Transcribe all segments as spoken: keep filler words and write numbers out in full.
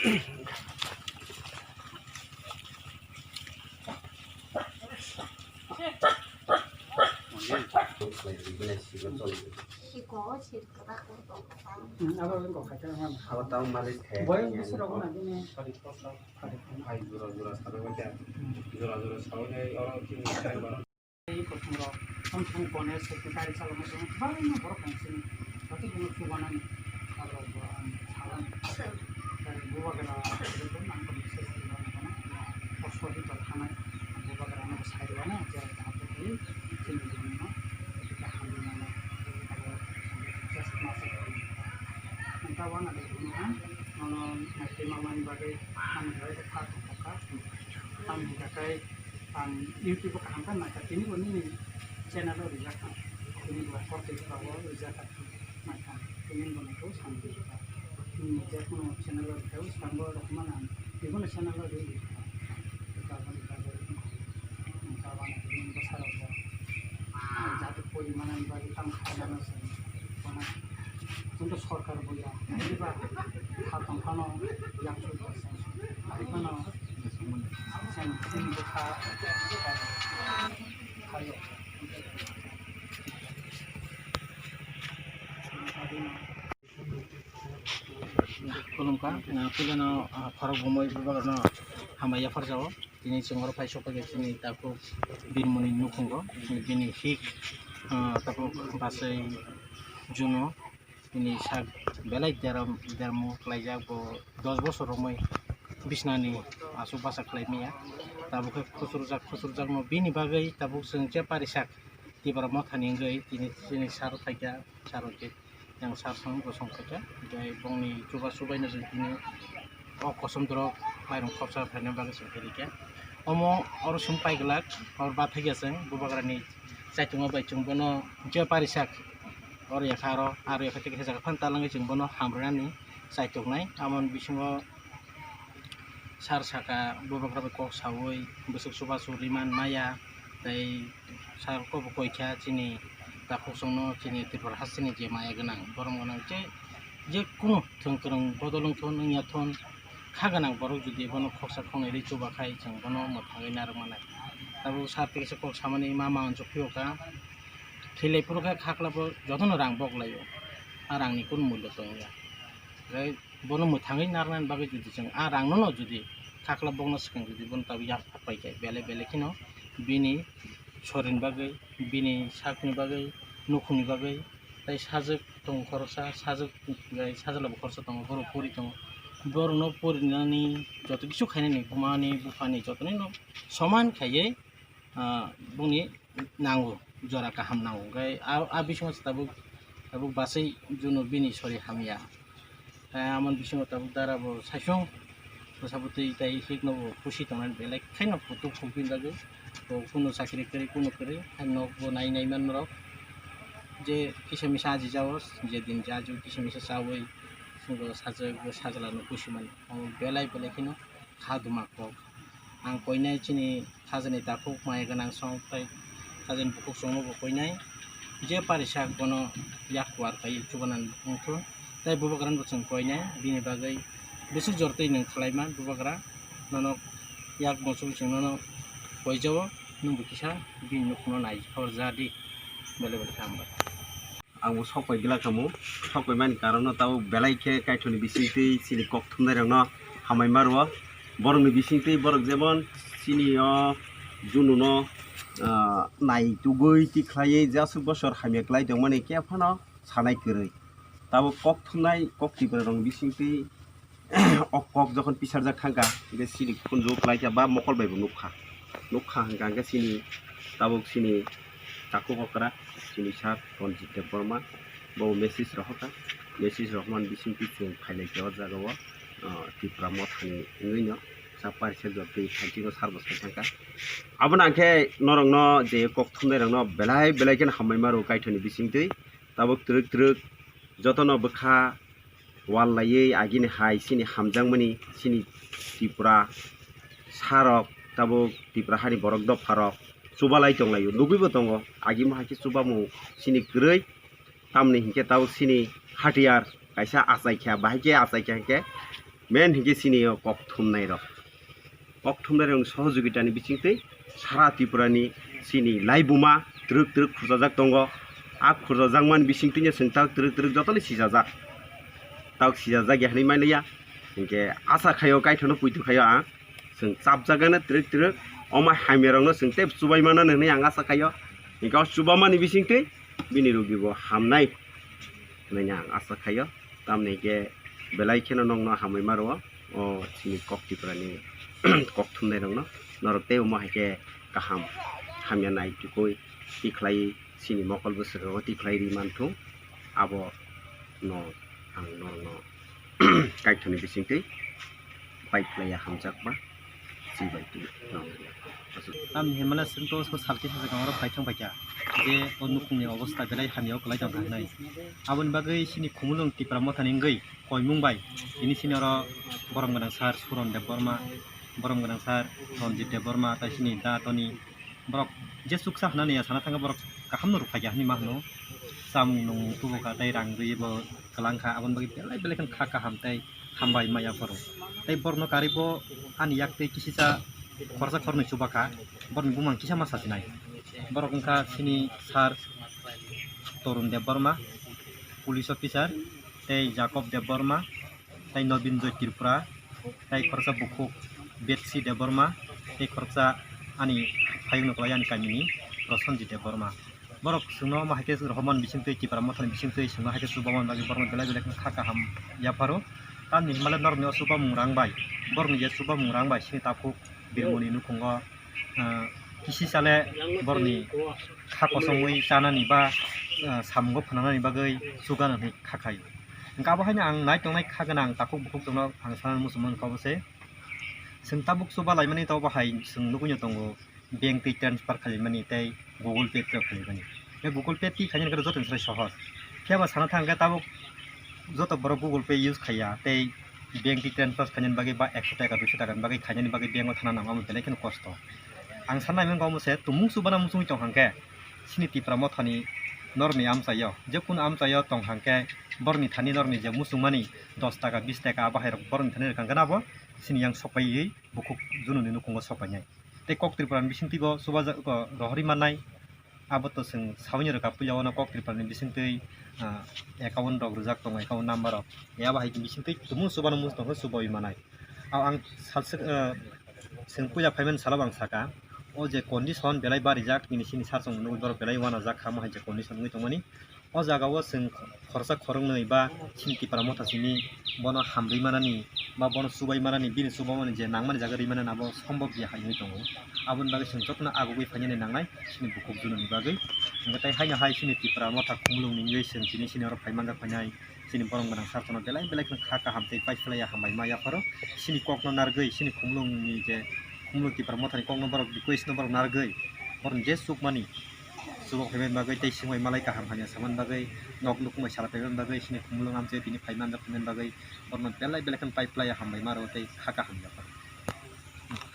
Abo tang malik khe. Boyang bisa rok na bini. Hai jura jura sabai wacha. Jura jura sabai hai oro chini. Ei kothom rok, thong thong kone secretary salama song bangma borok tong sini. Joto bono chubanani. Abo bo ang salam. Bubagra ang kok message rwna kono. Hospital thanai. Bubagra no sai rwna je abo tei chini joni no. Hamna. Just masa. Ang ta wana de buno ha. Nono naitwi mamani bagwi ang jai kha tongkha. Ang hinkha khe ang YouTube o kaham khe naikha, tini bo nini channel o rijak kha, tini bo korte kha o rijak kha, naikha, tini bo naikha o samjak kha, nini je kono channel o rijak o swkango rok mano ang, tini bo channel o rijak kha, taboni bagwi, taboni bagwi bwsarok bo, ang jati pori manani bagwi tamo khainano se, kono, chwng to sorkar bo ya, eba ha tong phano yakchu bo se, hai phano. Khulumkha, puilano, ah, khorok bumui bubagrano hambai yapharjao. Tini chwng oro phai sokphaikha chini takhuk Birmoni nukhungo, bini hik, ah, takhuk Basai Juno. Bini sak belai deram, dermo khlaijak, bo dos bosor romwi bisnani aswk basa khlai manya. Tabuk khe khusurjak, khusurjakno bini bagwi tabuk chwng je parisak Tipra mothani wngwi tini chini sar phaikha, sar hwnkhe yang sar song bosong phaikha. Tei bongni chubachu baino chwng tini o kosom dorok mairung khopsa phaina bagwi chwng phaikha. Omo oro chwng paiglak, oro bathakya chwng bubagrani chaitungma bai chwng bono je parisak. Oro yakha aro, aro yakha tei kaisa jaga phano talangwi chwng bono hamrwnani chaituknai. Amoni bisingo sar saka bubagra bai kok saui bwswk chubachu riman maya tei sar kok bo koikha chini takhuk chwngno chini Tripura hasteni je maya gwnang, borom gwnang je, je kunu thwng kwrwng bodol wngthun wngya thun, kha gwnang borok jodi bono khoksa khoknwi rwi chubakhai chwng bono mwthangwi narwk manai. Tabuk sar tei kaisa kok samani ma ma uansuk phiyokha. Khilai phuru khe kha khwlabo jotono rang bok laio. A rangni kunu mullo tongya. Tei bono mwthangwi narwknani bagwi jodi chwng a rangno no jodi kha khwlap bokno swkang jodi bono tabuk yapharpai khe belai belai kheno bini sorini bagwi, bini sakni bagwi, nukhungni bagwi tei sajwk tongo khoroksa, sajwk, sajwk labo khoroksa tongo, borok pori tongo. Borokno porinani joto kisu khainani bumani buphani jotono soman khaiwi, ah, bongni nango, jora kaham nango. Hwnkhe a, a bisingo se tabuk, tabuk basai juno bini sori hamya. Tei amoni bisingo tabuk dara bo saichung bwsa bwtwi tei hikno bo khusi tongnani belai khaino kutuk khukbini bagwi. Bo kunu chakri kwrwi, kunu kwrwi, hai nok bo nai nai manmarok. Je kisa misa aji jao, je din je aji kisa misa chaui, swngo sajwk, sajwlano khusi mano. Omo belai belai kheno kha duma kok. Ang koinai chini khajani takhuk maya gwnang song tei khajani bukhuk songno bo koinai. Je parisak bono yak kuar khai chubanan wngkhu. Tei bubagrano bo chwng koinai, bini bagwi bwswk jor twi nwng khlaima bubagra nono yak muchung chwng nono koijao, nwng bo kisa bini nukhungno nai hor ja di. Belai belai kha hambai. Ang bo sok pai glak kamo, sok pai mani karon no tabuk belai khe Kaitor ni bising twi chini kok thumnai rok no hamai ma rwo. Borok ni bising twi borok jemon chini o junu no, ah, nai tugui tikhlaiwi jasuk bosor hamya klai tongmani khe phano sanai kwrwi. Tabuk kok thumnai kok Tripura rok ni bising twi o kok jokhon pisarjak thangkha, hingke chini khunju khlaikha ba mokol bai bo nukha, nukha hwnkha hwnkhe chini tabuk chini takhuk okra chini sir Ranjit Debbarma bo message rohorkha, message rohormani bisingtwi chwng phailaikha o jaga o, ah, Tipra mothani wngwino chapari sejak twi thanchino sar bo sai thangkha. Abono hwnkhe norokno je kok thumnairokno belai belai kheno hambai maro Kaitorni bisingtwi tabuk twrwk twrwk jotono bwkha wal laiwi agini hai chini hamjakmani chini Tripura sarok tabuk Tripura hani borok dopharok chubalai tonglaio, nugwibo tongo. Agimo hai khe chubamung chini kwrwi, tamni hinkhe tabuk chini hatiyar kaisa achaikha, bahai khe achaikha hinkhe Main hinkhe chini o kok thumnai rok. Kok thumnai rokni sohojogitani bisingtwi sara Tripurani chini laibuma twrwk twrwk khurchajak tongo. A khurchajakmani bisingtwino chwng tak twrwk twrwk jotoni sijajak. Tak sijajak ya hinwi maliya. Hinkhe asa khaio kaithokno puitu khaio ang. Chwng chapjagana twrwk twrwk omo hamyarokno chwng tei chubaimano hinwi ang asa khaio. Hinkhe o chubamani bisingtwi bini rogibo hamnai hinwi ang asa khaio. Tamni hinkhe belai kheno nokno hamwi ma rwo o chini kok Tripurani kok thumnairokno. Norok tei omo hai khe kaham hamya nai tukui tikhlai chini mokol bwswk rogo tikhlai ri man thung. Abono ang norokno kaithokni bisingtwi pai khlaiya hamjakma chibai twi. Tamni hwnmale chwngto so salkhe sajagao oro phaithang phaikha je o nukhungni obostha belai hamya o kwlai tongkha hinwi. Aboni bagwi chini Khumulwng Tipra Mothani wngwi koimung bai tini chini oro borom gwnang sir Suron Debbarma, borom gwnang sir Ranjit Debbarma, tai chini da Toni borok je chuksa hwnani ya sana thangkha borok kahamno rwphaikha hinwi ma hwno. Chamung nung tubukha tei rang rwibo kwlangkha, aboni bagwi belai belai kheno kha kaham tei hambai maya phoro. Tei borokno karwi bo ani yak tei kisisa khorsa khornwi chubakha, borokni bumang kisa ma sachinai. Borok wngkha chini sir Torun Debbarma, police officer, tei Jacob Debbarma, tei Nobin Joy Tripura, tei khoroksa bukhuk Betsi Debbarma, tei khoroksa ani phayungno kwlai ani kamini Prosenjit Debbarma. Borok chwngno omo hai khe rohormani bisingtwi, Tipra Mothani bisingtwi chwngno hai khe chubamani bagwi borokno belai belai kheno kha kaham yapharo. Tamni hwnmale norokni o chubamung rang bai, borokni je chubamung rang bai chini takhuk Birmoni nukhungo, ah, kisi sale borokni kha kosongwi chanani ba, ah, samungo phwnanani bagwi chugano hinwi kha khai. Hwnkhe abo haino ang nai tongnai kha gwnang takhuk bukhuk tongno ang sanani muchungma wngkha obo se. Chwng tabuk chuba laimani to obo hai chwng nugwino tongo, bank twi transfer khailaimani tei Google Pay twi khailaimani. Tei Google Pay twi khainani khe joto ni srai sohor. Phiya ba sana thang khe tabuk joto borok Google Pay use khaiya tei bank twi transfer khainani bagwi ba ekso taka, duiso taka ni bagwi khainani bagwi bank o thana nango, amo belai kheno kosto. Ang sanai mangkha omo se, tumung chubana muchungwi tong hang khe chini Tipra Mothani norokni amchaio, je kunu amchaio tong hang khe borokni thani norokni je muchungmani dos taka, bis taka abo hai rok borokni thani rwkha hwnkhe abo chini yang sok paiwi bukhuk junoni nukhungo sok painai. Tei kok Tripura ni bisingtwi bo chubajago rohorwi mannai. Abo to chwng saui rwkha puila o kok Tripura ni bisingtwi, ah, account rok rijak tongo, account number rok. Abo hai bisingtwi tumung chubano muchung tongkhe chubaui manai. Ang salsa, ah, chwng puila phaimani salo ang saka, o je condition belai barijak, nini sini sachwng nugwi borok belai uanajak kha, omo hai je condition wngwi tongmani. O jaga o chwng khoroksa khoroknwi ba chini Tipra Motha simi bono hamrwi manani ba bono chubai manani, bini chubamani je nangmani jaga rwi manani abo sombobya hai wngwi tongo. Aboni bagwi chwng jotono agugwi phainani nangnai chini bukhuk junoni bagwi. Hwnkhe tai haino hai chini Tipra Motha Khumulwng ni wngwi chwng tini chini oro phai manjak phainai. Chini borom gwnang sir jotono belai belai kheno kha kaham tei paiphlaiya hambai ma yapharo. Chini kokno narwgwi, chini Khumulwngni je Khumulwng Tipra Mothani kokno borok request no borok narwgwi, borokni je chukmani chubok phaimani bagwi tei swngbai malai kaham hamya samani bagwi, nok nukhung bai sala phaimani bagwi, chini Khumulwng amchai tini phai manjak phaimani bagwi, borokno belai belai kheno paiphlaiya hambai ma rwo tei kha kaham yapharo.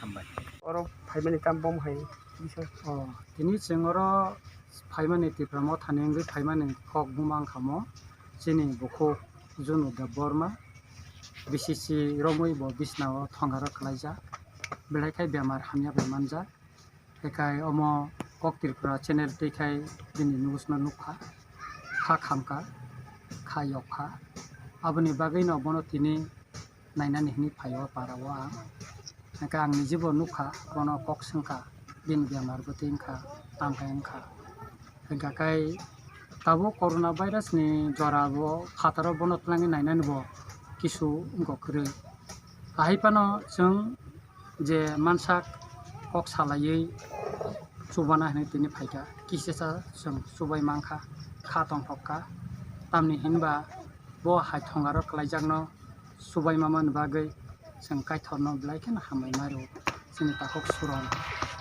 Hambai. Oro phaimani tamo bom hai bisa. O, tini chwng oro phaimani Tipra Mothani wngwi phaimani kok buma wngkha mo chini bukhuk Junu Debbarma, B C C romwi bo bisnao thongaro kwlaijak, belai khe bemar hamya bai manjak. Hekai omo Kok Tripura channel twi khai bini news no nukha, kha khamkha, kha yokha, aboni bagwino bono tini nainani hinwi phaio para o ang. Hwnkhe ang nijibo nukha, bono kok swngkha, bini bemar bwtwi wngkha, tamo khe wngkha. Hwnkhe kai tabuk corona virus ni jora bo phataro bono twlangwi nainani bo kisu wngkha kwrwi. Ahai phano chwng je mansak kok salaiwi chubana hinwi tini phaikha, kisisa chwng chubai mankha, kha tongthokka, tamni hinba bo hai thongaro kwlaijakno chubaima mani bagwi chwng Kaitorno belai kheno hambai ma rwo. Chini takhuk Suron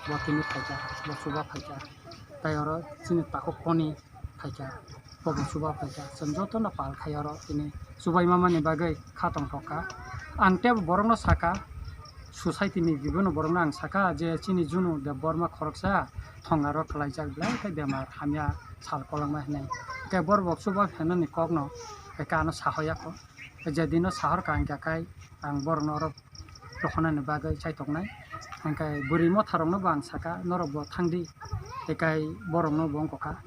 bo tini phaikha, bo chuba phaikha, tei oro chini takhuk Koni phaikha, bobo chuba phaikha, chwng jotono pal khai oro tini chubaima mani bagwi kha tongthokka. Ang teibo borokno saka, society ni bibino borokno ang saka je chini Junu Debbarma khoroksa thongaro kwlaijak belai khe bemar hamya sal kolokma hinwi. Hwnkhe borok bo chuba phainani kokno hwnkhe ano sahoya kho. Jedino sahor ka hingka kai ang borokno oro rohonani bagwi chaitongnai. Hingkai bwrwi motharokno bo ang saka, norok bo thangdi, hekai borokno bo wngkha.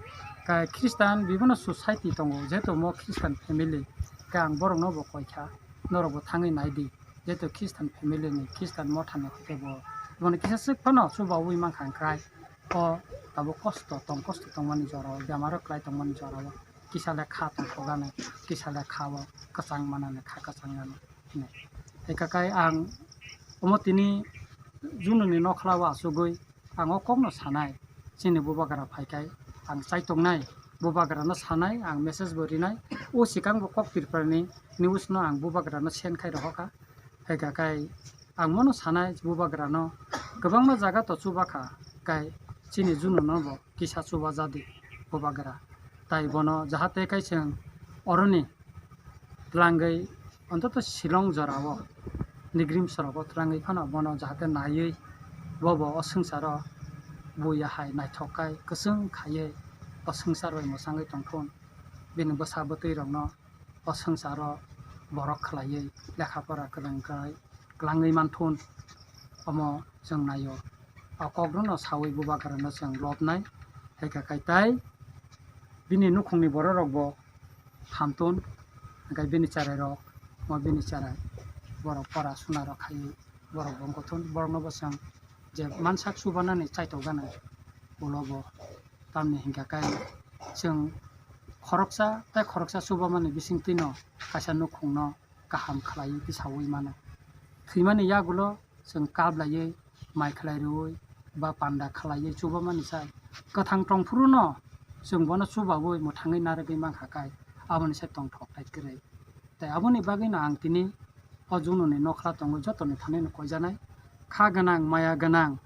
Kai Christian bibino society tongo, jehetu mo Christian family, kai ang borokno bo koikha, norok bo thangwi naidi, jehetu Christian family ni, Christian mothani hwnkhe bo, boni kisa swk phano chubaui mankha, hingkai o tabuk kosto tong, kosto tongmani jorao, bemaro kwlai tongmani jorao. Kisa le kha tongthokgani, kisa le kha o kwchang manani, kha kwchang gani hwnwi. Hwnkha kai ang omo tini Jununi nokhla o achugwi ang o kokno sanai, chini bubagra phaikai ang chaitongnai, bubagrano sanai, ang message bo rinai, o swkang bo kok Tripurani news no ang bubagrano send khai rohorkha. Hwnkha kai ang mono sanai bubagrano kwbangma jaga to chubakha, kai chini Jununo bo kisa chubajadi bubagra. Tai bono jahate kai chwng oroni twlangwi, ontoto Shillong jorao, Nigrim sorogo twlangwi phano bono jahate naiwi, bobo o swngcharo buya hai naithok kai kwchwng khaiwi o swngchar bai mwchangwi tongthun. Bini bwsa bwtwi rokno o swngcharo borok khlaiwi lekha pora kwrwng kwrwng kwlangwi manthun, omo chwng naio. O kokrokno saui bubagrano chwng lobnai, hai kha khai tai bini nukhungni bororokbo hamtun, hwnkhe bini cherairok, omo bini cherai borok pora sunarok khaiwi borok bo wngkha thun, borokno bo chwng je mansak chubanani chaitokgani ulo bo, tamni hwnkha khe chwng khoroksa tei khoroksa chubamani bisingtwino kaisa nukhungno kaham khlaiwi tisaui mano. Thwimani yagulo chwng kap laiwi, mai khlai rwui ba panda khlaiwi chubamani sai kwthang tongphuru no chwng bono chubaui mwthangwi narwgwi mankha kai, aboni sai tongthok tai kwrwi. Tai aboni bagwino ang tini o Jununi nokhla tongo, jotoni thani no koijanai, kha gwnang, maya gwnang,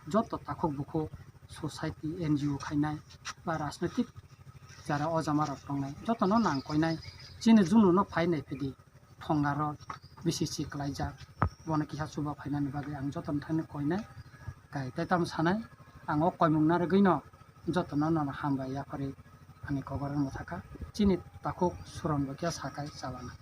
joto takhuk bukhuk, society, N G O khainai ba rajnoitik jara o jama rok tongnai, jotono nang koinai, chini Jununo phai nai phidi, thonga rok bisi si kwlaijak, bono kisa chuba phainani bagwi ang jotono thani koinai, kai tai tamo sanai, ang o koimung narwgwino jotono nono hambai yaphari ani kokborok mwthakha, chini takhuk Suron bo khe sakai chalana.